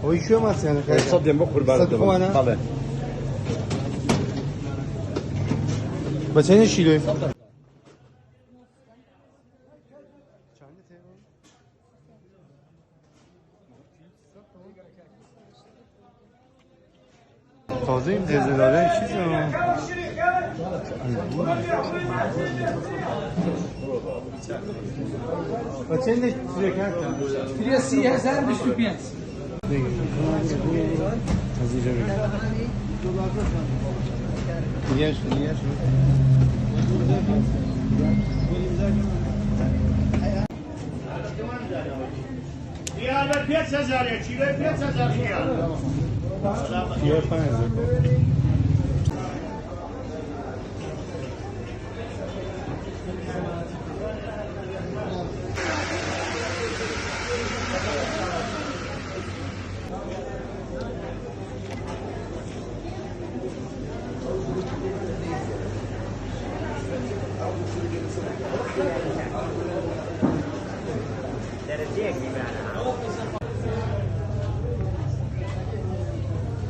ئەوەی کوێ ماسیانە سەدێن بۆ قوربان سەد خۆمانە؟ بەڵێ. بە چەندە شیلۆی؟ تازه این قزلاله چیزه بە چەندە ترێکات؟ ترێ 30,000 25. از اینجا بگیر. نگهش کن، نگهش کن. خیار 5000 کیلو 5000 خیار. خیار 5000.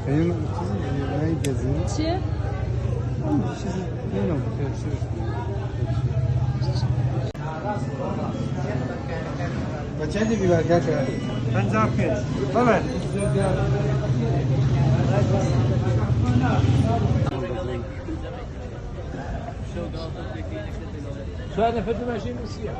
Benim چیزی من گزینه چیه؟ چیزی نمیدونم. بە چەندی بیبەر کاکە؟ 55. بەڵێ. چوار نەفەر دوو ماشین سیە.